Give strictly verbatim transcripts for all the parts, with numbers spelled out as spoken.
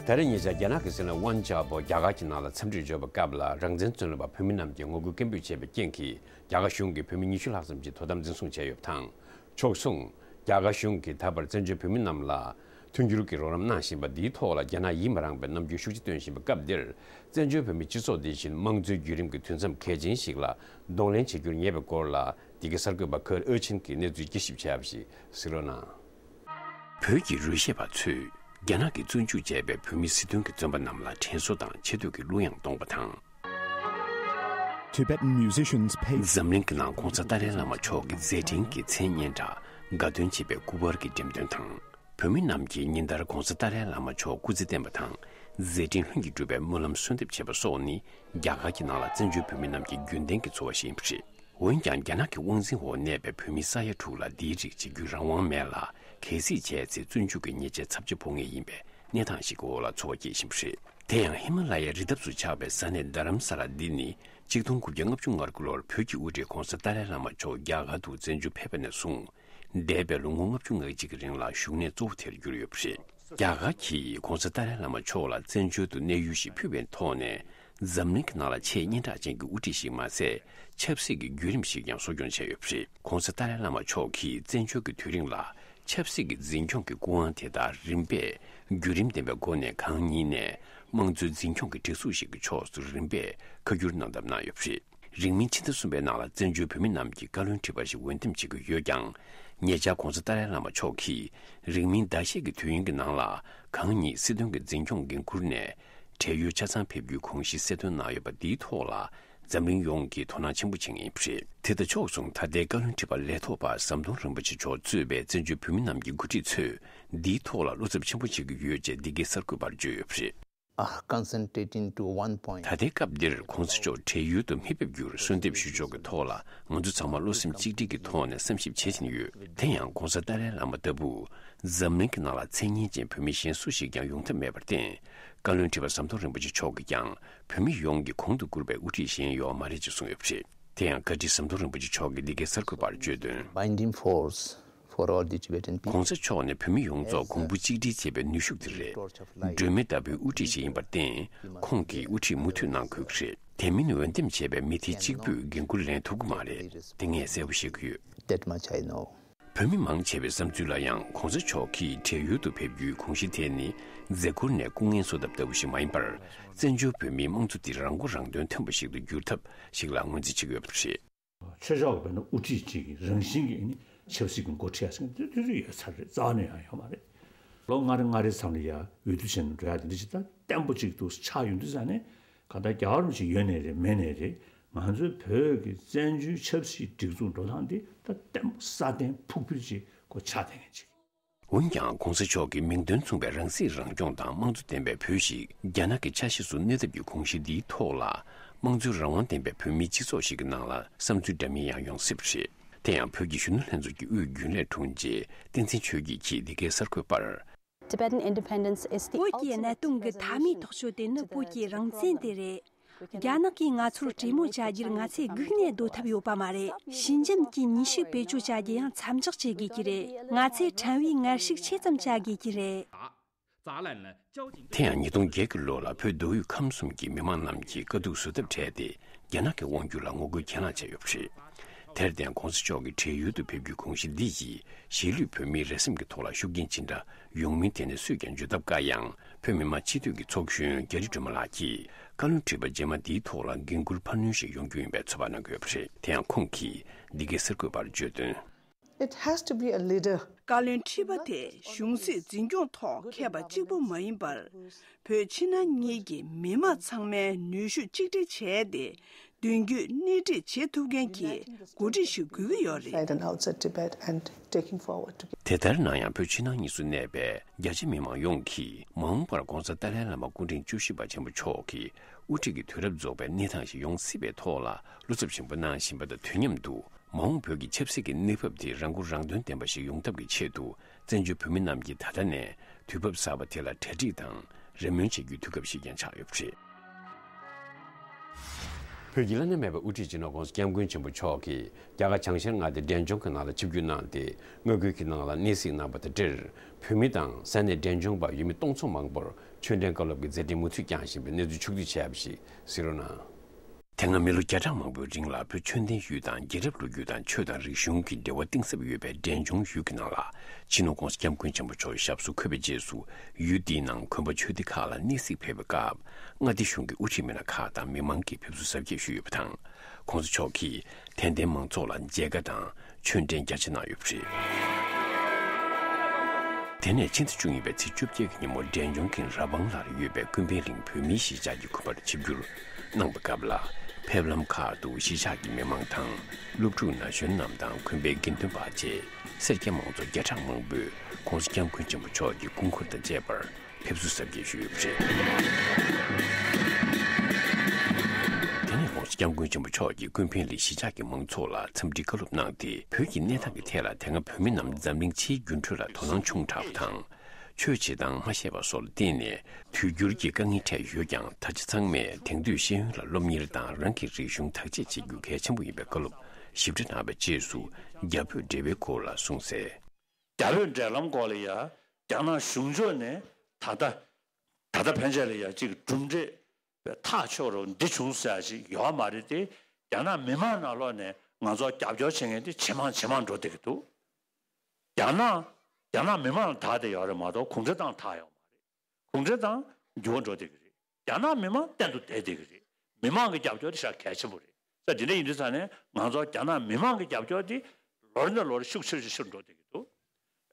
ད་རེས་ཉེ་ཆར་རྒྱ་ནག་གི་སྲིད་བློན་ཝན་ཅཱ་པོ་རྒྱ་གར་གྱི་ནང་ལ་འཚམས་འདྲིར་འབྱོར་བའི་སྐབས་ལ། རང་བཙན་རྩོད་ལེན་པ་བོད་མི་རྣམས་ཀྱིས་ངོ་རྒོལ་སྐད་འབོད་བྱས་པའི་རྐྱེན་གྱིས། རྒྱ་གར་གཞུང་གིས་བོད་མི་ཉི་ཤུ་ལྷག་ཙམ་ཞིག་དོ་དམ་འཛིན་བཟུང་བྱས་ཡོད་པ་དང་། ཕྱོགས་མཚུངས། རྒྱ་གར་གཞུང་གིས་ད་བར་བཙན་བྱོལ་བོད་མི་རྣམས་ལ་མཐུན་འགྱུར་གྱི་རོགས་རམ་གནང་བཞིན་པ་འདིའི་ཐོག་ལ། རྒྱ་ནག་ཡིད་མ་རངས་པའི་རྣམ་འགྱུར་ཤུགས་ཆེ་སྟོན་བཞིན་པའི་སྐབས་འདིར། བཙན་བྱོལ་བོད་མིའི་སྤྱི་ཚོགས་འདི་བཞིན་དམངས་གཙོའི་བརྒྱུད་རིམ་གྱི་དུས་མཚམས་གལ་ཆེན་ཞིག་ལ་གདོང་ལེན་བྱེད་རྒྱུར་ཉེ་བའི་སྐོར་ལ། འདི་གའི་གསར་འགོད་པ་ཁར་ཨོ་ཆིན་གྱིས་གནས་ཚུལ་དཀྱིལ་ཞིབ་བྱས་པ་ཞིག་གཟིགས་རོགས་གནང་། བོད་ཀྱི་རུ་ཤན་པ་ཚོས་རྒྱ་ནག་གིས་བཙོན་འཇུག་བྱས་པའི་བོད་མི་སྲིད་དོན་གྱི་བཙོན་པ་རྣམས་ལ་དྲན་གསོ་དང་ཆེ་བསྟོད་ཀྱི་གླུ་དབྱངས་གཏོང་བ་དང་། Tibetan musicians pay འཛམ་གླིང་གི་ནང་གོང་ས་ཏཱ་ལའི་བླ་མ་མཆོག་གི་མཛད་འཕྲིན་གྱི་མཚན་སྙན་གྲགས་དགའ་སྟོན་བྱེད་པའི་སྐུ་པར་གྱི་འགྲེམས་སྟོན་དང་། བོད་མི་རྣམས་ཀྱིས་ཉིན་ལྟར་གོང་ས་ཏཱ་ལའི་བླ་མ་མཆོག་སྐུ་ཚེ་བརྟན་པ་དང་། མཛད་འཕྲིན་ལྷུན་གྱིས་གྲུབ་པའི་སྨོན་ལམ་གསོལ་འདེབས་བྱེད་པ་སོགས་ནི། རྒྱ་གར་གྱི་ནང་ལ་བཙན་བྱོལ་བོད་མི་རྣམས་ཀྱི་རྒྱུན་ལྡན་གྱི་འཚོ་བ་ཞིག་ཡིན་པ་རེད། འོན་ཀྱང་། རྒྱ་ནག་གི་དབང་འཛིན་འོག་གནས་པའི་བོད་མི་ས་ཡ་དྲུག་ལ་འདིའི་རིགས་བྱེད་རྒྱུའི་རང་དབང་མེད་ལ། གལ་སྲིད་བྱས་ཚེ་བཙོན་འཇུག་གི་ཉེས་ཆད་ཚབས་ཆེ་ཕོག་ངེས་ཡིན་པའི་གནས་སྟངས་ཤིག་གི་འོག་ལ་འཚོ་བ་སྐྱེལ་བཞིན་པ་རེད། དེ་ཡང་། ཧི་མ་ལ་ཡའི་རི་འདབས་སུ་ཆགས་པའི་ས་གནས་རྡ་རམ་ས་ལ་འདི་ནི། གཅིག་སྟོང་དགུ་བརྒྱ་ལྔ་བཅུ་ང་དགུ་ལོར་བོད་ཀྱི་དབུ་ཁྲིད་གོང་ས་ཏཱ་ལའི་བླ་མ་མཆོག་རྒྱ་གར་དུ་བཙན་བྱོལ་ཕེབས་པ་ནས་བཟུང་། འདས་པའི་ལོ་ངོ་ལྔ་བཅུ་ང་གཅིག་གི་རིང་ལ་བཞུགས་གནས་གཙོ་བོ་དེར་གྱུར་ཡོད་པ་རེད། རྒྱ་གར་གྱིས་གོང་ས་ཏཱ་ལའི་བླ་མ་མཆོག་ལ་བཙན་བྱོལ་དུ་གནས་ཡུལ་ཞིག་ཕུལ་བའི་ཐོག་ནས། འཛམ་གླིང་གི་ནང་ལ་ཆེས་སྙན་གྲགས་ཅན་གྱི་དབུ་ཁྲིད་ཞིག་མ་ཟད། ཆབ་སྲིད་ཀྱི་བརྒྱུད་རིམ་ཞིག་ཀྱང་གསོ་སྐྱོང་བྱས་ཡོད་པ་རེད། གོང་ས་ཏཱ་ལའི་བླ་མ་མཆོག་གིས་བཙན་བྱོལ་གྱི་དུས་རིང་ལ། ཆབ་སྲིད་ཀྱི་འཛིན་སྐྱོང་གི་སྐུ་དབང་དེ་དག་རིམ་པས་བརྒྱུད་རིམ་ལྡན་པའི་སྒོ་ནས་གང་ཉིད་ནས་དམངས་གཙོའི་འཛིན་སྐྱོང་གི་སྒྲིག་འཛུགས་ཤིག་གི་ཕྱོགས་སུ་རིམ་པས་ཁ་བསྒྱུར་གནང་ཐབས་གནང་ཡོད་པ་རེད། རིང་མིན་ཕྱི་ཟླ་གསུམ་པའི་ནང་ལ་བཙན་བྱོལ་བོད་མི་རྣམས་ཀྱིས་བཀའ་བློན་ཁྲི་པ་ཞིག་འོས་འདེམས་བྱེད་ཀྱི་ཡོད་ཀྱང་། ཉེ་ཆར་གོང་ས་ཏཱ་ལའི་བླ་མ་མཆོག་གིས་རིང་མིན་ཟླ་ཤས་ཀྱི་དུས་ཡུན་གྱི་ནང་ལ་གང་ཉིད་སྲིད་དོན་གྱི་འཛིན་སྐྱོང་འགན་འཁུར་ནས་བགྲེས་ཡོལ་ཆ་ཚང་ཕེབས་རྒྱུའི་གོམས་གཤིས་གསལ་སྟོན་གནང་ཡོད་པ་འདིའི་ཐོག་ལ། འཛམ་གླིང་ཡོངས་ཀྱིས་དོ་སྣང་ཆེན་པོ་བྱེད་མཁན་ཡིན་པ་རེད། དེ་དང་ཕྱོགས་མཚུངས། ད་ལྟའི་བཀའ་བློན་ཁྲི་པ་ལས་ཐོག་པ་ཟམ་གདོང་རིན་པོ་ཆེ་མཆོག་གཙོས་པའི་བཙན་བྱོལ་བོད་མི་རྣམས་ཀྱི་འགོ་ཁྲིད་ཚོས་འདིའི་ཐོག་ལ་བློ་འཚབ་ཆེན་པོ་བྱེད་ཀྱི་ཡོད་ཅེས་འདི་གའི་གསར་འགོད་པར་བརྗོད་ཡོད་པ་རེད། are concentrating to one point. ད་ལྟའི་སྐབས་འདིར་གོང་ས་མཆོག་བགྲེས་ཡོལ་དུ་མི་ཕེབས་རྒྱུར་གསོལ་འདེབས་ཞུ་ཕྱོགས་ཀྱི་ཐོག་ལ་ང་ཚོ་ཚང་མ་བློ་སེམས་གཅིག་སྒྲིལ་གྱི་ཐོག་ནས་བསམ་ཞིབ་བྱེད་བཞིན་ཡོད། དེ་ཡང་གོང་ས་ཏཱ་ལའི་བླ་མ་ལྟ་བུ་འཛམ་གླིང་གི་ནང་ལ་མཚན་སྙན་ཅན་བོད་མི་གཞན་སུ་ཞིག་ཀྱང་ཡོང་ཐབས་མེད་པར་བརྟེན། བཀའ་བློན་ཁྲི་པ་ཟམ་གདོང་རིན་པོ་ཆེ་མཆོག་གིས་ཀྱང་བོད་མི་ཡོངས་ཀྱི་གོང་དུ་བཀུར་བའི་དབུ་ཁྲིད་གཞན་ཡོད་མ་རེད་ཅེས་གསུངས་ཡོད་པ་རེད། དེ་ཡང་བཀའ་ཁྲི་ཟམ་གདོང་རིན་པོ་ཆེ་མཆོག་གིས་འདི་གའི་གསར་འགོད་པར་བརྗོད་དོན། Binding force for all the Tibetan people. གོང་ས་མཆོག་ནི་བོད་མི་ཡོངས་རྫོགས་གོང་བུ་གཅིག་སྒྲིལ་བྱེད་པའི་ནུས་ཤུགས་དེ་རེད། སྒྲོན་མེ་ལྟ་བུའི་དབུ་ཁྲིད་ཞིག་ཡིན་པར་བརྟེན། ཁོང་གིས་དབུ་ཁྲིད་མུ་མཐུད་གནང་དགོས་ཀྱི་རེད། དེ་མིན་འོས་འདེམས་བྱས་པའི་མི་དེ་གཅིག་པུས་འགན་འཁུར་ལེན་ཐུབ་ཀྱི་མ་རེད། དེ་ངས་གསལ་པོ་ཤེས་ཀྱི་ཡོད། That much I know. བོད་མི་མང་ཆེ་བའི་བསམ་ཚུལ་ལ་ཡང་གོང་ས་མཆོག་གིས་བགྲེས་ཡོལ་དུ་ཕེབས་རྒྱུའི་གོམས་གཤིས་དེ་ནི་མཛད་ཁུར་ནས་སྐུ་ངལ་གསོ་ཐབས་ལྟ་བུ་ཞིག་མ་ཡིན་པར། བཙན་བྱོལ་བོད་མིའི་དམངས་གཙོ་འདི་རང་མགོ་རང་ཐོན་ཐོན་པ་ཞིག་ཏུ་འགྱུར་ཐབས་ཤིག་ལ་ངོས་འཛིན་བྱེད་ཀྱི་ཡོད་པ་རེད། ཆོས་ཕྱོགས་ཀྱི་དཔེར་ན་དབུ་ཁྲིད་ཅིག་གི་རང་བཞིན་གྱིས་ནི་ཆབ་སྲིད་ཀྱི་འགོ་ཁྲིད་ཡ་ཟེར་མཁན་དེ་དུས་ཚོད་ཡོད་ཚར་རེད། རྩ་བ་ནས་ཡང་ཡོད་མ་རེད། ལོ་ལྔ་རེ་ལྔ་རེ་ཙམ་ལ་ཡ་འོས་བསྡུ་བྱས་ནས་འགྲོ་ཡ་དེ་འདྲ་ཞིག་ད་བརྟན་པོ་ཅིག་ཏུ་ཆགས་ཡོང་དུས་ཙང་ནས་གང་ལྟར་རྒྱལ་བ་རིན་པོ་ཆེ་ཡོད་ནའི་རེད་མེད་ནའི་རེད། ང་ཚོའི་བོད་ཀྱི་བཙན་བྱོལ་ཆབ་སྲིད་སྒྲིག་འཛུགས་འགྲོ་སྟངས་འདི་ད་བརྟན་པོ་སྲ་བརྟན་ཕུགས་འཕེར་ཅིག་གོ་ཆགས་བསྡད་མཁན་ཅིག་འོན་ཀྱང་གོང་ས་མཆོག་གི་མིང་དོན་མཚུངས་པའི་རང་སྲིད་རང་སྐྱོང་དང་དམངས་གཙོ་ལྡན་པའི་བོད་ཞིག་རྒྱ་ནག་གི་ཆ་ཤས་སུ་གནས་ཐབས་ཀྱི་གོམས་གཤིས་འདིའི་ཐོག་ལ། དམངས་གཙོའི་རང་དབང་ལྡན་པའི་བོད་མིའི་སྤྱི་ཚོགས་ཤིག་གི་ནང་ལ་བསམ་ཚུལ་འདྲ་མིན་ཡང་ཡོང་སྲིད་པ་རེད། དེ་ཡང་བོད་ཀྱི་གཞོན་ནུ་ལྷན་ཚོགས་ཀྱི་དབུས་རྒྱུན་ལས་དྲུང་ཆེ་བསྟན་འཛིན་ཆོས་སྐྱིད་ཀྱིས་འདི་གའི་གསར་འགོད་པར། Tibetan independence is the བོད་ཀྱི་གནད་དོན་གྱི་མཐའ་མའི་ཐག་གཅོད་དེ་ནི་བོད་ཀྱི་རང་བཙན་དེ་རེད། རྒྱ་ནག་གིས་ང་ཚོར་གྲོས་མོལ་བྱ་རྒྱུར་ང་ཚོས་སྒུག་ནས་སྡོད་ཐབས་ཡོད་པ་མ་རེད། ཞི་འཇམ་གྱིས་ནུས་ཤུགས་བེད་སྤྱོད་བྱ་རྒྱུ་ཡང་མཚམས་འཇོག་བྱེད་དགོས་ཀྱི་རེད། ང་ཚོས་ཕྲན་བུའི་ངར་ཤུགས་ཆེ་ཙམ་བྱ་དགོས་ཀྱི་རེད། དེ་ཡང་ཉིས་སྟོང་བརྒྱད་ཀྱི་ལོ་ལ་བོད་མདོ་དབུས་ཁམས་གསུམ་གྱི་མི་མང་རྣམས་ཀྱིས་དཀའ་སྡུག་བཟོད་ཐབས་བྲལ་ཏེ་རྒྱ་ནག་གི་དབང་སྒྱུར་ལ་ངོ་རྒོལ་གྱེན་ལངས་བྱས་ཡོད་པ་རེད། དེར་བརྟེན་གོང་ས་མཆོག་གི་བགྲེས་ཡོལ་དུ་ཕེབས་རྒྱུའི་གོམས་གཤིས་འདི་ཡིས་གཞིས་ལུས་བོད་མིའི་རེ་སེམས་ཀྱི་ཐོག་ལ་ཤུགས་རྐྱེན་ཅི་འདྲ་ཡོང་མིན་དེ་ནི་སུས་ཀྱང་བརྗོད་ཐབས་དཀའ་ཡང་། བོད་མི་མང་སྤྱི་འཐུས་ཀྱི་ཚོགས་གཞོན་རྒྱ་རི་སྒྲོལ་མ་ལགས་ཀྱིས་བཀའ་བློན་ཁྲི་པ་རྗེས་མ་འདིའི་ཐོག་ལ་འགན་འཁུར་འཕར་སྣོན་ཞིག་ཡོང་རྒྱུ་ཡིན་པའི་ཚོད་དཔག་གནང་གི་ཡོད་པ་རེད། དེ་ཡང་ཁོང་གིས་འདི་གའི་གསར་འགོད་པར་བརྗོད་དོན། It has to be a leader. བཀའ་བློན་ཁྲི་པ་དེ་གཞུང་སྲིད་འཛིན་སྐྱོང་ཐོག་མཁས་པ་གཅིག་པུ་མ་ཡིན་པར། བོད་ཕྱི་ནང་གཉིས་ཀྱི་མི་དམངས་ཚང་མའི་ནུས་ཤུགས་གཅིག་སྒྲིལ་བྱས་ཏེ། མདུན་སྐྱོད་སྣེ་ཁྲིད་བྱེད་ཐུབ་མཁན་གྱི་འགོ་ཁྲིད་ཞིག་དགོས་ཀྱི་ཡོད་རེད། Inside and outside Tibet and taking forward together. དེ་ལྟར་ན་ཡང་བོད་ཕྱི་ནང་གཉིས་སུ་གནས་པའི་རྒྱ་ཆེ་མི་མང་ཡོངས་ཀྱིས་མ་འོངས་པར་གོང་ས་ཏཱ་ལའི་བླ་མ་སྐུ་ཕྲེང་བཅུ་བཞི་པ་ཆེན་པོ་མཆོག་གི་དབུ་ཁྲིད་ཀྱི་དུས་རབས་རྫོགས་པའི་གནས་སྟངས་ཤིག་ཡོང་སྲིད་པའི་ཐོག་ལ་བློ་འཚབ་ཆེན་པོ་གནང་བཞིན་པ་དང་དུས་མཉམ་དུ། མ་འོངས་བོད་ཀྱི་ཆབ་སྲིད་ཀྱི་གནས་བབ་དེ་རང་མགོ་རང་ཐོན་ལྡན་པ་ཞིག་ཡོང་ཐབས་ཀྱི་ཆེད་དུ། བཙན་བྱོལ་བོད་མི་རྣམས་ཀྱིས་ད་ལྟ་ནས་དུས་བབ་གསར་པ་དེ་ལ་གྲ་སྒྲིག་དང་རེ་སྨོན་བྱེད་རྒྱུའི་དུས་སྐབས་ཤིག་ཀྱང་ཆགས་ཡོད་པ་རེད། བོད་ཀྱི་བླ་ན་མེད་པའི་དབུ་ཁྲིད་སྤྱི་ནོར་༸གོང་ས་༸སྐྱབས་མགོན་ཆེན་པོ་མཆོག་གིས་རྒྱ་གར་བྱང་ཤར་མངའ་སྡེ་འབྲས་ལྗོངས་ཀྱི་ནང་ལ་ཆིབས་བསྒྱུར་གནང་སྟེ། མངའ་ཁུལ་གྱི་ནང་ལ་གནས་གཟིགས་གནང་བ་དང་འབྲེལ། བོད་མི་དང་ས་གནས་འབྲས་ལྗོངས་པ་ཡུལ་མི་སྟོང་ཚོ་མང་པོར་ཆོས་འབྲེལ་བཀའ་སློབ་ཀྱི་མཛད་འཕྲིན་མུ་མཐུད་བསྐྱངས་བཞིན་པའི་གནས་ཚུལ་ཕྱོགས་བསྡུས་བྱས་པ་ཞིག་གཟིགས་རོགས་གནང་། དེ་སྔ་མི་ལོ་བརྒྱ་ཕྲག་མང་པོའི་རིང་ལ་བོད་ཆོས་ལྡན་ཡུལ་དང་རྒྱལ་རབས་ལོ་རྒྱུས་དང་ཆོས་དང་རིག་གཞུང་གི་འབྲེལ་བ་གཏིང་ཟབ་ཡོད་པའི་འབྲས་ལྗོངས་ཡུལ་གྱི་ནང་ལ། སྤྱི་ནོར་༸གོང་ས་༸སྐྱབས་མགོན་ཆེན་པོ་མཆོག་ཞབས་སོར་འཁོད་པའི་རྗེས་སུ། ཡུལ་འདིའི་ནང་དགོན་པ་ཆོས་སྡེ་ཁག་ལ་གནས་གཟིགས་ཕེབས་པའི་སྐབས། མངའ་སྡེ་གཞུང་གི་དབུ་ཁྲིད་མི་སྣ་ཁག་དང་མི་མང་གིས་ཕེབས་བསུ་གཟབ་རྒྱས་ཞུས་ཡོད་པ་དང་། ༸གོང་ས་མཆོག་གིས་དད་ལྡན་མང་ཚོགས་ལ་མཇལ་ཁ་དང་ཆོས་འབྲེལ་རྒྱ་ཆེ་གནང་ཡོད་པ་རེད། དེ་ནས་ཕྱི་ཟླ་བཅུ་གཉིས་པའི་ཚེས་བཅོ་བརྒྱད་ཀྱི་ཉིན་མོ་འབྲས་ལྗོངས་ཀྱི་ར་བང་ལར་ཡོད་པའི་ཀུན་ཕན་གླིང་བོད་མིའི་གཞིས་ཆགས་ཀྱི་དགོན་པར་ཆིབས་བསྒྱུར་གནང་བའི་སྐབས་ལ། ཕེབས་ལམ་ཁག་ཏུ་གཞིས་ཆགས་ཀྱི་མི་མང་དང་། སློབ་ཕྲུག་ན་གཞོན་རྣམས་དང་དགོན་པའི་དགེ་འདུན་པ་བཅས་སེར་སྐྱ་མང་ཚོགས་བརྒྱ་ཕྲག་མང་པོས་༸གོང་ས་༸སྐྱབས་མགོན་ཆེན་པོ་མཆོག་གི་སྐུ་འཁོར་དང་བཅས་པར་ཕེབས་བསུ་གཟབ་རྒྱས་ཞུས་ཡོད་པ་རེད། དེ་ནས་༸གོང་ས་༸སྐྱབས་མགོན་ཆེན་པོ་མཆོག་གིས་ཀུན་ཕན་གླིང་གཞིས་ཆགས་ཀྱི་མང་ཚོགས་ལ་འཚམས་འདྲི་བཀའ་སློབ་གནང་སྟེ། བོད་ཀྱི་གནས་སྟངས་ཀྱི་ཐད་ལ་དེ་སྔ་བོད་མི་རྣམས་འཛམ་གླིང་ཕྱིའི་འགྱུར་འགྲོས་ལ་དོ་སྣང་ཆུང་དྲགས་པ་དང་། ཆོས་བྱེད་སྟངས་མ་ཤེས་པ་སོགས་ལ་བརྟེན་ནས་དུས་འགྱུར་གྱི་དཀའ་ངལ་འཕྲད་ཡོད་ཀྱང་། ད་ཆ་ཚང་མས་དེང་དུས་ཤེས་ཡོན་ལ་སློབ་གཉེར་དང་རང་གི་རིག་གཞུང་དར་རྒྱས་བྱེད་རྒྱུ་གལ་ཆེན་པོ་ཡིན་པའི་བཀའ་སློབ་ཞིབ་ཕྲ་གནང་བའི་རྗེས་སུ། རྒྱ་བོད་འབྲེལ་བའི་སྐོར་ལ་གསུངས་གསལ། རྒྱ་བོད་འབྲེལ་ལམ་སྐོར་ལ་ཡ། རྒྱ་ནག་གཞུང་ཕྱོགས་ནས་ད་ལྟ་ད་ལྟ་ཕན་ཆད་ལ་ཡ་གཅིག་གྲུབ་འབྲས་ཐག་ཆོད་རུ་འདི་བྱུང་ཟེར་ཡ་ཞིག་ཡོད་མ་རེད་དེ། རྒྱ་ནག་མི་མང་ནང་ལོགས་ནས་ང་ཚོར་རྒྱབ་སྐྱོར་བྱེད་མཁན་དེ་ཇེ་མང་ཇེ་མང་འགྲོ་བསྡད་ཀྱི་འདུག་རྒྱ་ནག་རྒྱ་ནག་མི་མང་ལ་དག་བསྡད་ཡོད་རེད་མ་གཏོགས་གུང་ཁྲན་ཏང་དག་ཡོད་མ་རེད། གུང་ཁྲན་ཏང་འགྱུར་བ་འགྲོ་བསྡད་ཀྱི་རེད། རྒྱ་ནག་མི་མང་གཏན་དུ་བསྡད་བསྡད་ཀྱི་རེད། མི་མང་གི་རྒྱབ་སྐྱོར་དེ་ཞེ་དྲག་གལ་ཆེན་པོ་རེད། ས་དེ་འདྲ་ཡིན་དུས་ཙང་ནས་ང་ཚོ་རྒྱ་ནག་མི་མང་གི་རྒྱབ་སྐྱོར་དེ་ལོ་རེ་ནས་ལོ་རེ་ཤུགས་ཆེ་རུ་ཆེ་རུ་འགྲོ་བསྡད་ཀྱི་འདུག་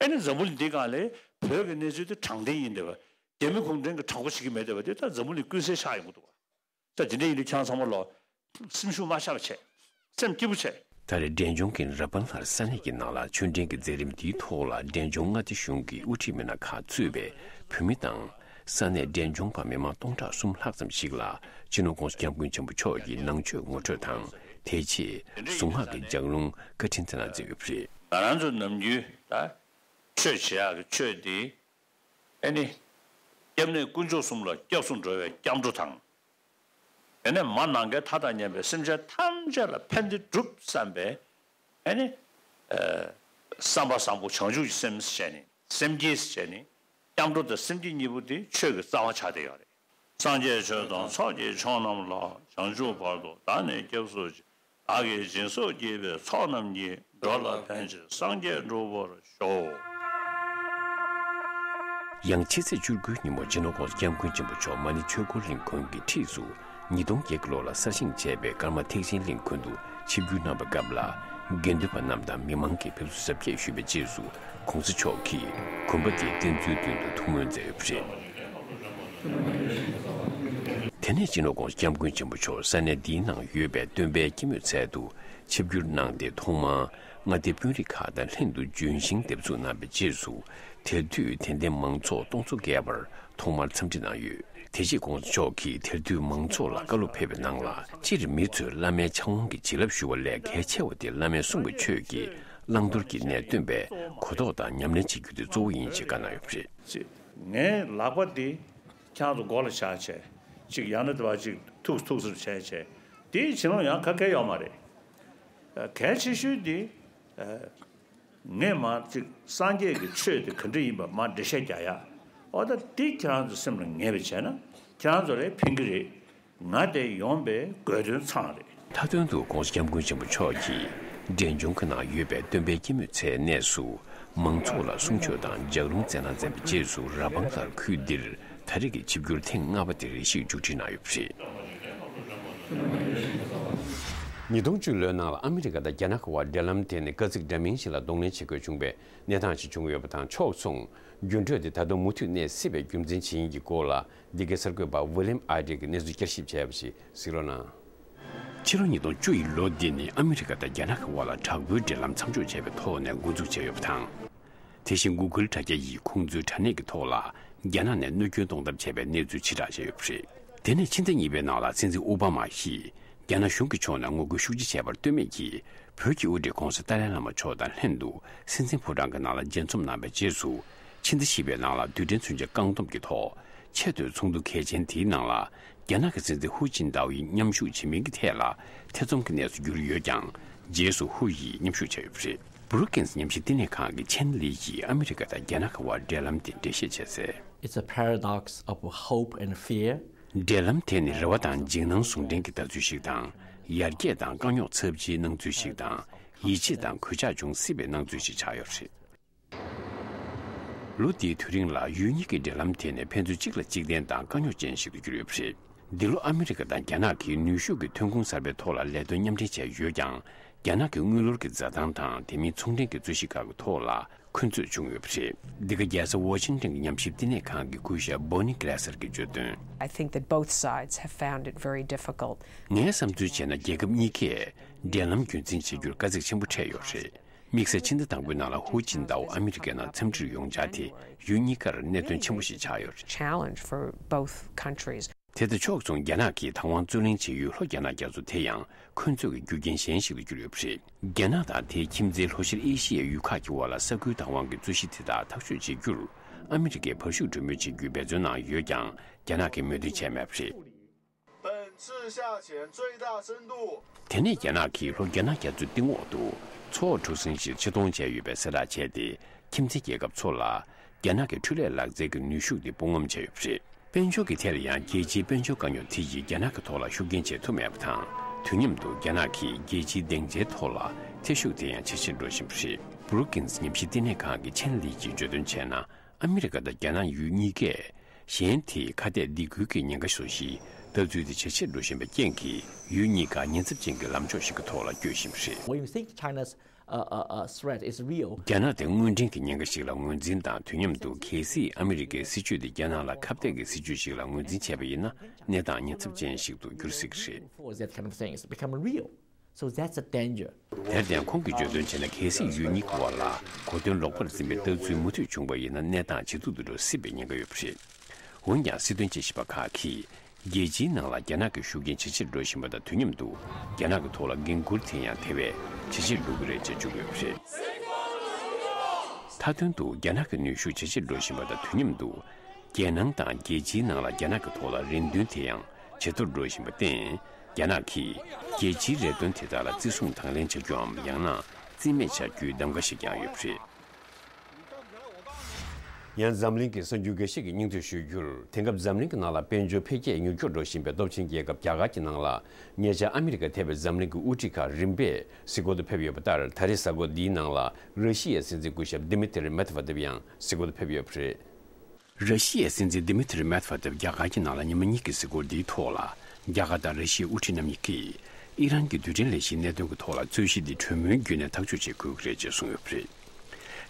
ཨེ་ནི་འཛམ་བུ་གླིང་འདི་སྒང་ལ་བོད་ཀྱི་གནས་ཚུལ་དེ་དྲང་བདེན་ཡིན་བསྡད་པ། རྒྱ་མི་གུང་ཁྲན་གྱིས་དྲང་པོ་བྱེད་ཀྱི་མེད་བསྡད་པ་དེ་ད་འཛམ་བུ་གླིང་ཀུན་གསལ་ཆགས་ཡོང་གི་འདུག་བ། ས་དེ་འདྲ་ཡིན་དུས་ཁྱེད་རང་ཚང་མ་ལོ། སེམས་ཤུགས་མ་ཆག་པ་བྱས། སེམས་སྐྱིད་པོ་བྱས། ད་རེས་འབྲས་ལྗོངས་ཀྱི་ར་བང་ལྷར་ས་གནས་ཀྱི་ནང་ལ་ཆོས་འབྲེལ་གྱི་མཛད་རིམ་འདིའི་ཐོག་ལ་འབྲས་ལྗོངས་མངའ་སྡེ་གཞུང་གི་དབུ་ཁྲིད་མི་སྣ་ཁག་གཙོས་པའི་བོད་མི་དང་། ས་གནས་འབྲས་ལྗོངས་པ་མི་མང་སྟོང་ཕྲག་གསུམ་ལྷག་ཙམ་ཞིག་ལ་སྤྱི་ནོར་༸གོང་ས་༸སྐྱབས་མགོན་ཆེན་པོ་མཆོག་གི་ནང་ཆོས་ངོ་སྤྲོད་དང་། དེ་རྗེས་གཟུངས་སྔགས་ཀྱི་ལྗགས་ལུང་བཀའ་དྲིན་བསྩལ་གནང་མཛད་ཡོད་པ་རེད། ང་རང་ཚོ་ནམ་རྒྱུན་ད་ཆོས་བྱེད་ཡག་གི་ཆོས་འདི། ཨེ་ནི། སྐྱབས་གནས་དཀོན་མཆོག་གསུམ་ལ་སྐྱབས་སུ་འགྲོ་བའི་སྐྱབས་འགྲོ་དང་། དེ་ནས་མ་ནམ་མཁའི་མཐའ་དང་མཉམ་པའི་སེམས་ཅན་ཐམས་ཅད་ལ་ཕན་བདེ་སྒྲུབ་བསམ་པའི། ཨེ་ནི། ཨ། བསམ་པ་བཟང་པོ་བྱང་ཆུབ་ཀྱི་སེམས་བྱས་ནས་སེམས་བསྐྱེད་བྱས་ནས་སྐྱབས་འགྲོ་དང་སེམས་བསྐྱེད་གཉིས་པོ་དེ་ཆོས་ཀྱི་རྩ་བ་ཆགས་བསྡད་ཡོད་རེད། སངས་རྒྱས་ཆོས་དང་ཚོགས་ཀྱི་མཆོག་རྣམས་ལ། བྱང་ཆུབ་བར་དུ་བདག་ནི་སྐྱབས་སུ་མཆི། བདག་གིས་སྦྱིན་སོགས་བགྱིས་པའི་ཚོགས་རྣམས་ཀྱིས། འགྲོ་ལ་ཕན་ཕྱིར་སངས་རྒྱས་འགྲུབ་པར་ཤོག། ཡང་ཕྱི་ཚེས་བཅུ་དགུའི་ཉིན་མོ་སྤྱི་ནོར་༸གོང་ས་༸སྐྱབས་མགོན་ཆེན་པོ་མཆོག་མ་ཎི་ཆོས་འཁོར་གླིང་དགོན་གྱི་འཁྲིས་སུ་ཉིས་སྟོང་བརྒྱད་ཀྱི་ལོ་ལ་གསར་བཞེངས་བྱས་པའི་ཀརྨ་ཐེག་ཆེན་གླིང་དགོན་དུ་ཆིབས་བསྒྱུར་གནང་བའི་སྐབས་ལ། དགེ་འདུན་པ་རྣམས་དང་མི་མང་གིས་ཕེབས་བསུ་གཟབ་རྒྱས་ཞུས་པའི་རྗེས་སུ། ༸གོང་ས་མཆོག་གིས་དགོན་པ་དེའི་རྟེན་གཙོའི་མདུན་དུ་ཐུགས་སྨོན་མཛད་ཡོད་པ་རེད། དེ་ནས་སྤྱི་ནོར་༸གོང་ས་༸སྐྱབས་མགོན་ཆེན་པོ་མཆོག་ས་གནས་འདིའི་ནང་ཡོད་པའི་སྟོན་པའི་སྐྱེད་མོས་ཚལ་དུ་ཆིབས་བསྒྱུར་གནང་སྟེ། ཐོག་མར་མངའ་སྡེའི་དཔོན་རིགས་ཁག་དང་ལྷན་དུ་ལྗོན་ཤིང་འདེབས་འཛུགས་གནང་བའི་རྗེས་སུ། དེར་འདུས་དད་ལྡན་མང་ཚོགས་སྟོང་ཚོ་བརྒལ་བར་ཐོག་མར་འཚམས་འདྲི་གནང་ཡོད། དེ་རྗེས་༸གོང་ས་མཆོག་གིས་དེར་འདུས་མང་ཚོགས་ལ་བཀའ་སློབ་ཕེབས་པའི་ནང་ལ། སྤྱིར་མི་ཚོས་བླ་མའི་ཕྱག་དབང་གི་བྱིན་རླབས་ཞུ་བ་ལས་གལ་ཆེ་བ་དེ་བླ་མའི་གསུང་གི་ཆོས་ཀྱི་བླང་དོར་གྱི་གནས་སྟོན་པའི་གོ་རྟོགས་དང་ཉམས་ལེན་བྱེད་རྒྱུ་དེ་གཙོ་བོ་ཡིན་ཞེས་བཀའ་གནང་ཡོད་པ་རེད། ཅེས། ངའི་ལག་པ་འདི་ཁྱེད་རང་ཚོ་མགོ་ལ་བཞག་བྱས། ཅིག་ཡང་ན་དེ་བ་ཅིག་ཐུག་ཐུག་ཟེར་བྱས་བྱས། དེའི་བྱིན་རླབས་ཡང་ག་གེ་ཡོད་མ་རེད། ཨ། གལ་ཆེ་ཤོས་འདི། ཨ། ངས་མར་ཅིག་སངས་རྒྱས་ཀྱི་ཆོས་དེ་ག་འདྲ་ཡིན་པ་མར་འགྲེལ་བཤད་རྒྱག་ཡ། འོ་ད་འདི་ཁྱེད་རང་ཚོ་སེམས་ལ་ངེས་པ་བྱས་ན་ཁྱེད་རང་ཚོ་ལ་ཕན་གྱི་རེད། ང་དེ་ཡོང་པའི་དགོས་དོན་ཚང་རེད། མཐའ་དོན་དུ་༸གོང་ས་༸སྐྱབས་མགོན་ཆེན་པོ་མཆོག་གིས་འབྲས་ལྗོངས་ཀྱི་ནང་ཡོད་པའི་སྟོན་པའི་སྐྱེད་མོས་ཚལ་གནས་སུ་མང་ཚོགས་ལ་གསུང་ཆོས་དང་ལྗགས་ལུང་སྩལ་གནང་མཛད་པའི་རྗེས་སུ། ར་བང་ལྷར་ཁུལ་འདིར་ད་རེས་ཀྱི་ཆིབས་བསྒྱུར་ཐེངས་ལྔ་པ་དེ་རེ་ཞིག་མཇུག་སྒྲིལ་གནང་ཡོད་པ་རེད། ཉིས་སྟོང་བཅུ་ལོའི་ནང་ལ་ཨ་མི་རི་ཀ་དང་རྒྱ་ནག་གི་དབར་འབྲེལ་ལམ་དེ་ནི་དཀའ་ཚེགས་འདྲ་མིན་ཞིག་ལ་གདོང་ལེན་བྱེད་དགོས་བྱུང་བའི་གནས་སྟངས་ཤིག་བྱུང་ཡོད་པ་དང་། ཕྱོགས་མཚུངས་འགྱུར་འགྲོས་དེ་ད་དུང་མུ་མཐུད་གནས་སྲིད་པའི་རྒྱུ་མཚན་ཇི་ཡིན་གྱི་སྐོར་ལ། འདི་གའི་གསར་འགོད་པ་ཝི་ལིམ་ཨའི་ཌི་གིས་གནས་ཚུལ་བསྐྱར་ཞིབ་བྱས་པ་ཞིག་གཟིགས་རོགས་གནང་། ཕྱི་ལོ་ཉིས་སྟོང་བཅུ་ཡི་ལོ་འདི་ནི་ཨ་མི་རི་ཀ་དང་རྒྱ་ནག་གི་དབར་ལ་དྲག་པོའི་འབྲེལ་ལམ་མཚམས་འཇོག་བྱས་པའི་ཐོག་ནས་འགོ་འཛུགས་བྱས་ཡོད་པ་དང་། དེ་བཞིན་གུ་གུལ་དྲ་རྒྱ་ཡིས་ཁོང་ཚོའི་དྲ་གནས་ཀྱི་ཐོག་ལ་རྒྱ་ནག་ནས་གནོད་སྐྱོན་གཏོང་ཐབས་བྱས་པའི་གནས་ཚུལ་ཕྱིར་བསྒྲགས་བྱས་ཡོད་པ་རེད། དེ་ནས་ཕྱི་ཟླ་གཉིས་པའི་ནང་ལ་སྲིད་འཛིན་ཨོ་བྷ་མ་ཡིས་རྒྱ་ནག་གཞུང་གི་ཕྱོགས་ནས་ངོ་རྒོལ་ཤུགས་ཆེ་བྱས་པར་ལྟོས་མེད་ཀྱིས། བོད་ཀྱི་དབུ་ཁྲིད་༸གོང་ས་ཏཱ་ལའི་བླ་མ་མཆོག་དང་ལྷན་དུ་སྲིད་འཛིན་ཕོ་བྲང་གི་ནང་ལ་མཇལ་འཛོམས་གནང་བའི་རྗེས་སུ། ཕྱི་ཟླ་བཞི་པའི་ནང་ལ་རྡུལ་ཕྲན་མཚོན་ཆ་བཀག་སྡོམ་གྱི་ཐོག་ཆེས་མཐོའི་ཚོགས་འདུ་གལ་ཆེན་དེའི་ནང་ལ། རྒྱ་ནག་གི་སྲིད་འཛིན་ཧུའུ་ཅིན་ཏའོ་ཡིས་མཉམ་ཞུགས་བྱེད་མིན་གྱི་ཐད་ལ་ཐེ་ཚོམ་གྱི་གནས་སུ་གྱུར་ཡོད་ཀྱང་། རྗེས་སུ་ཧུའུ་ཡིས་མཉམ་ཞུགས་བྱས་ཡོད་པ་རེད། Brookings ཉམས་ཞིབ་བསྟི་གནས་ཁང་གི་ཆན་ལི་ཡིས་ཨ་མི་རི་ཀ་དང་རྒྱ་ནག་གི་དབར་འབྲེལ་ལམ་དེ་འགྲེལ་བཤད་བྱས་གསལ། It's a paradox of hope and fear. འབྲེལ་ལམ་དེ་ནི་རེ་བ་དང་འཇིགས་སྣང་ཟུང་འབྲེལ་གྱི་ལྟ་ཚུལ་ཞིག་དང་། ཡར་རྒྱས་དང་དཀའ་རྙོག་ཚབས་ཆེའི་སྣང་ཚུལ་ཞིག་དང་། ཡིད་ཆེས་དང་གོད་ཆག་འབྱུང་སྲིད་པའི་སྣང་ཚུལ་ཞིག་ཆགས་ཡོད་པ་རེད། ལོ་འདིའི་དུས་རིང་ལ་ཡུལ་གཉིས་ཀྱི་འབྲེལ་ལམ་དེ་ནི་ཕན་ཚུན་གཅིག་ལ་གཅིག་བརྟེན་དང་དཀའ་རྙོག་ཅན་ཞིག་ཏུ་གྱུར་ཡོད་པ་རེད། འདི་ལོ་ཨ་མི་རི་ཀ་དང་རྒྱ་ནག་གིས་ནུས་ཤུགས་ཀྱི་ཐོན་ཁུངས་གསར་པའི་ཐོག་ལ་ལས་དོན་མཉམ་འབྲེལ་བྱས་ཡོད་ཀྱང་། རྒྱ་ནག་གི་དངུལ་ལོར་གྱི་འཛའ་ཐང་དང་དེ་མིན་ཚོང་འབྲེལ་གྱི་རྩོད་གཞི་ཁག་གི་ཐོག་ལ་འཁོན་རྩོད་བྱུང་ཡོད་པ་རེད། འདི་ག་རྒྱལ་ས་ཝ་ཤིང་ཏན་གྱི་ཉམས་ཞིབ་བསྟི་གནས་ཁང་གི་སྐུ་ཞབས་Bonnie Glaser གྱིས་བརྗོད་དོན། I think that both sides have found it very difficult. ངའི་བསམ་ཚུལ་བྱས་ན་རྒྱལ་ཁབ་གཉིས་ཀས་འབྲེལ་ལམ་རྒྱུན་འཛིན་བྱེད་རྒྱུར་དཀའ་ཚེགས་ཆེན་པོ་འཕྲད་ཡོད་རེད། དམིགས་བསལ་ཕྱི་ཟླ་དང་པོའི་ནང་ལ་ཧུའུ་ཅིན་ཏའོ་ཨ་མི་རི་ཀའི་ནང་འཚམས་འདྲིར་ཡོང་འཆར་དེ་ཡུལ་གཉིས་ཀར་གནད་དོན་ཆེན་པོ་ཞིག་ཆགས་ཡོད་རེད། Challenge for both countries. དེ་དང་ཕྱོགས་མཚུངས་རྒྱ་ནག་གིས་བདག་དབང་རྩོད་ལེན་བྱེད་ཡུལ་ལྷོ་རྒྱ་ནག་རྒྱ་མཚོ་དེ་ཡང་འཁོན་རྩོད་ཀྱི་རྒྱུ་རྐྱེན་གཞན་ཞིག་ཏུ་གྱུར་ཡོད་པ་རེད། རྒྱ་ནག་དང་དེའི་ཁྱིམ་མཚེས་ལྷོ་ཤར་ཨེ་ཤི་ཡའི་ཡུལ་ཁག་གི་དབར་ལ་ས་ཁུལ་བདག་དབང་གི་རྩོད་གཞི་དེ་དག་ཐག་གཅོད་བྱེད་རྒྱུར་ཨ་མི་རི་ཀས་བར་ཞུགས་གྲོས་མོལ་བྱེད་རྒྱུའི་འབད་བརྩོན་གནང་ཡོད་ཀྱང་། རྒྱ་ནག་གིས་མོས་མཐུན་བྱས་མེད་པ་རེད། 本次下潜最大深度། དེ་ནས་རྒྱ་ནག་གིས་ལྷོ་རྒྱ་ནག་རྒྱ་མཚོའི་གཏིང་འོག་ཏུ་མཚོ་འོག་གྲུ་གཟིངས་ཤིག་ཕྱིར་གཏོང་བྱས་ཡོད་པའི་གསལ་བསྒྲགས་བྱས་ཏེ། ཁྱིམ་མཚེས་རྒྱལ་ཁབ་ཚོ་ལ་རྒྱ་ནག་གི་འཕྲུལ་ལས་ལག་རྩལ་གྱི་ནུས་ཤུགས་དེ་སྤོང་ངམ་བྱས་ཡོད་པ་རེད། དཔལ་འབྱོར་གྱི་ཐད་ལ་ཡང་རྒྱལ་སྤྱིའི་དཔལ་འབྱོར་དཀའ་རྙོག་དེ་ཡིས་རྒྱ་ནག་གི་ཐོག་ལ་ཤུགས་རྐྱེན་བྱེད་ཐུབ་མེད་པ་དང་། དུས་མཉམ་དུ་རྒྱ་ནག་གིས་རྒྱལ་སྤྱིའི་སྡིངས་ཆའི་ཐོག་ལ་ཐེ་ཤུགས་དེ་ཡང་ཇེ་ཆེར་འགྲོ་བཞིན་པ་རེད། Brookings ཉམས་ཞིབ་བསྟི་གནས་ཁང་གི་ཆན་ལི་ཡིས་བརྗོད་དོན་བྱས་ན། ཨ་མི་རི་ཀ་དང་རྒྱ་ནག་ཡུལ་གཉིས་ཀས་གཞན་དེའི་ཁ་གཏད་སྡིགས་སྐུལ་གྱི་ཉེན་ཁ་བཟོ་གཞིའི་ལྟ་ཚུལ་དེ་ཇེ་ཆེར་འགྲོ་བཞིན་པའི་རྐྱེན་གྱིས། ཡུལ་གཉིས་ཀ་ཉེན་ཚབས་ཅན་གྱི་ལམ་ཕྱོགས་ཤིག་གི་ཐོག་ལ་སྐྱོད་བཞིན་པ་རེད། When you think China's uh, uh, uh, threat is real. རྒྱ་ནག་དེ་དངོས་འབྲེལ་གྱི་ཉེན་ཁ་ཞིག་ལ་ངོས་འཛིན་དང་། དུས་མཉམ་དུ་གལ་སྲིད་ཨ་མི་རི་ཀའི་སྲིད་བྱུས་དེ་རྒྱ་ནག་ལ་ཁ་གཏད་ཀྱི་སྲིད་བྱུས་ཤིག་ལ་ངོས་འཛིན་བྱས་པ་ཡིན་ན། གནས་སྟངས་ཉེན་ཚབས་ཅན་ཞིག་ཏུ་འགྱུར་སྲིད་ཀྱི་རེད། Force that kind of things become real. So that's a danger. དེར་བརྟེན་ཁོང་གིས་བརྗོད་དོན་བྱས་ན། གལ་སྲིད་ཡུལ་གཉིས་ཀྱི་དབར་ལ་གོ་དོན་ལོག་པར་འཛིན་པའི་ལྟ་ཚུལ་མུ་མཐུད་བྱུང་བ་ཡིན་ན། གནས་སྟངས་ཇེ་སྡུག་ཏུ་འགྲོ་སྲིད་པའི་ཉེན་ཁ་ཡོད་པ་རེད། འོན་ཀྱང་། སྲིད་དོན་དཔྱད་ཞིབ་པ་ཁག་གིས་རྒྱལ་སྤྱིའི་ནང་ལ་རྒྱ་ནག་གི་ཤུགས་རྐྱེན་ཇེ་ཆེར་འགྲོ་བཞིན་པ་དང་། དུས་མཉམ་དུ་རྒྱ་ནག་གི་ཐོག་ལ་འགན་འཁུར་དེ་ཡང་དེ་བས་ཇེ་ཆེར་འགྲོ་གི་རེད་ཅེས་བརྗོད་ཡོད་པ་རེད། མཐའ་དོན་དུ་རྒྱ་ནག་གི་ནུས་ཤུགས་ཇེ་ཆེར་འགྲོ་བཞིན་པ་དང་། དུས་མཉམ་དུ་རྒྱལ་ནང་དང་རྒྱལ་སྤྱིའི་ནང་ལ་རྒྱ་ནག་གི་ཐོག་ལ་རེ་འདུན་དེ་ཡང་ཇེ་མཐོར་འགྲོ་བཞིན་པར་བརྟེན། རྒྱ་ནག་གིས་རྒྱལ་སྤྱིའི་རེ་འདུན་དེ་དག་ལ་བརྩི་སྲུང་དང་ལེན་བྱ་རྒྱུའམ། ཡང་ན་རྩིས་མེད་བྱ་རྒྱུའི་གདམ་ག་ཞིག་ཀྱང་ཡོད་པ་རེད། ཡང་འཛམ་གླིང་གི་གསར་འགྱུར་འགའ་ཤས་ཀྱི་སྙིང་བསྡུས་ཞུ་རྒྱུར། དེང་སྐབས་འཛམ་གླིང་གི་ནང་ལ་དཔལ་འབྱོར་འཕེལ་རྒྱས་མྱུར་སྐྱོད་འགྲོ་བཞིན་པའི་སྟོབས་ཆེན་རྒྱལ་ཁབ་རྒྱ་གར་གྱི་ནང་ལ། ཉེ་ཆར་ཨ་མི་རི་ཀ་ཐེ་བའི་འཛམ་གླིང་གི་དབུ་ཁྲིད་ཁག་རིམ་པས་གཟིགས་སྐོར་དུ་ཕེབས་ཡོད་པ་ལྟར། ད་རེས་གཟའ་འཁོར་འདིའི་ནང་ལ་ར་ཤི་ཡའི་སྲིད་འཛིན་སྐུ་ཞབས་Dmitry Medvedev ཡང་གཟིགས་སྐོར་དུ་ཕེབས་ཡོད་པ་རེད། ར་ཤི་ཡའི་སྲིད་འཛིན་Dmitry Medvedev རྒྱ་གར་གྱི་ནང་ལ་ཉི་མ་གཉིས་ཀྱི་གཟིགས་སྐོར་འདིའི་ཐོག་ལ། རྒྱ་གར་དང་ར་ཤི་ཡའི་དབུ་ཁྲིད་རྣམ་གཉིས་ཀྱིས་ཨི་རན་གྱི་རྡུལ་ཕྲན་ལས་གཞིའི་གནད་དོན་གྱི་ཐོག་ལ་རྩོད་གཞི་འདི་གྲོས་མོལ་བརྒྱུད་ནས་ཐག་གཅོད་བྱེད་དགོས་ཀྱི་རེད་ཅེས་གསུངས་ཡོད་པ་རེད།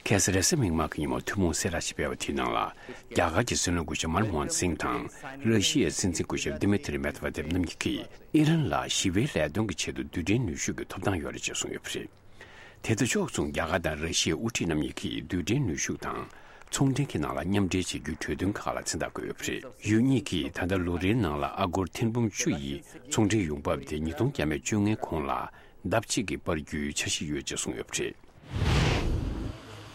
ཁ་སང་རེས་གཟའ་མིག་དམར་གྱི་ཉིན་མོ་ཐུན་མོང་གསལ་བསྒྲགས་ཤིག་སྤེལ་བ་དེའི་ནང་ལ། རྒྱ་གར་གྱི་སྲིད་བློན་སྐུ་ཞབས་མན་མོ་ཧན་སིང་དང་། ར་ཤི་ཡའི་སྲིད་འཛིན་སྐུ་ཞབས་Dmitry Medvedev རྣམ་གཉིས་ཀྱིས་ཨི་རན་ལ་ཞི་བའི་ལས་དོན་གྱི་ཆེད་དུ་རྡུལ་ཕྲན་ནུས་ཤུགས་ཀྱི་ཐོབ་ཐང་ཡོད་རེད་ཅེས་གསུངས་ཡོད་པ་རེད། དེ་དང་ཕྱོགས་མཚུངས། རྒྱ་གར་དང་ར་ཤི་ཡའི་དབུ་ཁྲིད་རྣམ་གཉིས་ཀྱིས་རྡུལ་ཕྲན་ནུས་ཤུགས་དང་ཚོང་འབྲེལ་གྱི་ནང་ལ་མཉམ་འབྲེལ་བྱེད་རྒྱུའི་གྲོས་མཐུན་ཁག་ལ་མཚན་རྟགས་བཀོད་ཡོད་པ་རེད། ཡུལ་གཉིས་ཀྱིས་ད་ལྟ་ལོ་རེའི་ནང་ལ་ཨ་སྒོར་ཐེར་འབུམ་བཅུ་ཡི་ཚོང་འབྲེལ་ཡོང་འབབ་དེ་ཉིས་སྟོང་བརྒྱ་མེད་བཅོ་ལྔའི་གོང་ལ་ལྡབ་གཅིག་གིས་སྤར་རྒྱུའི་འཆར་གཞི་ཡོད་ཅེས་གསུངས་ཡོད་པ་རེད།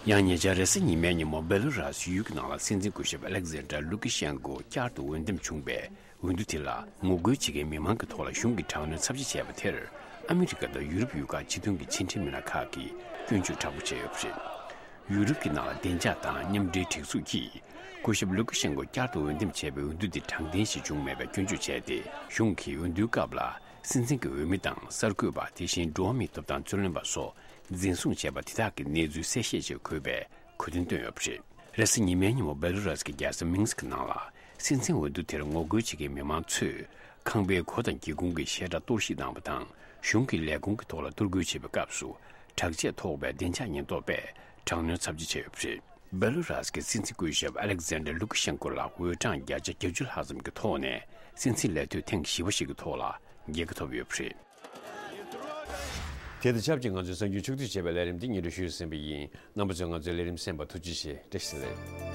ཡང་ཉེ་ཆར་རེས་གཟའ་ཉི་མའི་ཉིན་མོ་སྦེ་ལོ་རཱས་ཡུལ་གྱི་ནང་ལ་སྲིད་འཛིན་སྐུ་ཞབས་ཨ་ལེག་ཛན་ཌར་ལུ་ཀི་ཤན་ཀོ་བསྐྱར་དུ་འོས་འདེམས་བྱུང་བའི་འོས་བསྡུ་དེ་ལ་ངོ་རྒོལ་བྱེད་མཁན་མི་མང་གི་ཐོག་ལ་གཞུང་གིས་དྲག་གནོན་ཚབས་ཆེ་བྱས་པ་དེར། ཨ་མི་རི་ཀ་དང་ཡུ་རོབ་ཡུལ་ཁག་སྤྱི་མཐུན་གྱི་ཕྱི་འབྲེལ་མི་སྣ་ཁག་གིས་སྐྱོན་བརྗོད་དྲག་པོ་བྱས་ཡོད་པ་རེད། ཡུ་རོབ་ཀྱི་ནང་ལ་བདེ་འཇགས་དང་མཉམ་འབྲེལ་སྒྲིག་འཛུགས་ཀྱིས་སྐུ་ཞབས་ལུ་ཀི་ཤན་ཀོ་བསྐྱར་དུ་འོས་འདེམས་བྱས་པའི་འོས་བསྡུ་འདི་དྲང་བདེན་ཞིག་བྱུང་མེད་པའི་སྐྱོན་བརྗོད་བྱས་ཏེ། གཞུང་གིས་འོས་བསྡུའི་སྐབས་ལ་སྲིད་འཛིན་གྱི་འོས་མི་དང་གསར་འགོད་པ། དེ་བཞིན་འགྲོ་བ་མིའི་ཐོབ་ཐང་རྩོད་ལེན་པ་སོགས་འཛིན་བཟུང་བྱས་པ་དེ་དག་གི་གནས་ཚུལ་གསལ་བཤད་བྱེད་དགོས་པའི་གོ་སྟོན་བཏོན་ཡོད་པ་རེད། རེས་གཟའ་ཉི་མའི་ཉིན་མོ་སྦེ་ལོ་རཱས་ཀྱི་རྒྱལ་ས་མིན་སི་ཀི་ནང་ལ་སྲིད་འཛིན་འོས་བསྡུ་དེར་ངོ་རྒོལ་བྱེད་མཁན་མི་མང་ཚོས་ཁང་པའི་སྒོ་དང་སྒེའུ་ཁུང་གི་བཤད་གྲྭ་གཏོར་བཤིག་བཏང་བ་དང་། གཞུང་གི་ལས་ཁུངས་ཀྱི་ཐོག་ལ་གཏོར་རྒོལ་བྱེད་པའི་སྐབས་སུ། དྲག་ཆས་ཐོགས་པའི་བདེ་འཇགས་ཉེན་རྟོག་པས་དྲག་གནོན་ཚབས་ཆེ་བྱས་ཡོད་པ་རེད། སྦེ་ལོ་རཱས་ཀྱི་སྲིད་འཛིན་སྐུ་ཞབས་ཨ་ལེག་ཛན་ཌར་ལུ་ཀི་ཤན་ཀོ་ལ་འོས་གྲངས་བརྒྱ་ཆ་བརྒྱད་ཅུ་ལྷག་ཙམ་གྱི་ཐོག་ནས་སྲིད་འཛིན་ལས་དུས་ཐེངས་བཞི་པ་ཞིག་གི་ཐོག་ལ་རྒྱལ་ཁ་ཐོབ་ཡོད་པ་རེད། དེ་དང་ཆབས་ཅིག་ང་ཚོའི་གསར་འགྱུར་ཕྱོགས་བསྡུས་བྱས་པའི་ལས་རིམ་འདི་སྙན་སྒྲོན་ཞུས་ཟིན་པ་ཡིན། རྣམ་པ་ཚོས་ང་ཚོའི་ལས་རིམ་གསན་པར་ཐུགས་རྗེ་ཆེ། བཀྲ་ཤིས་བདེ་ལེགས།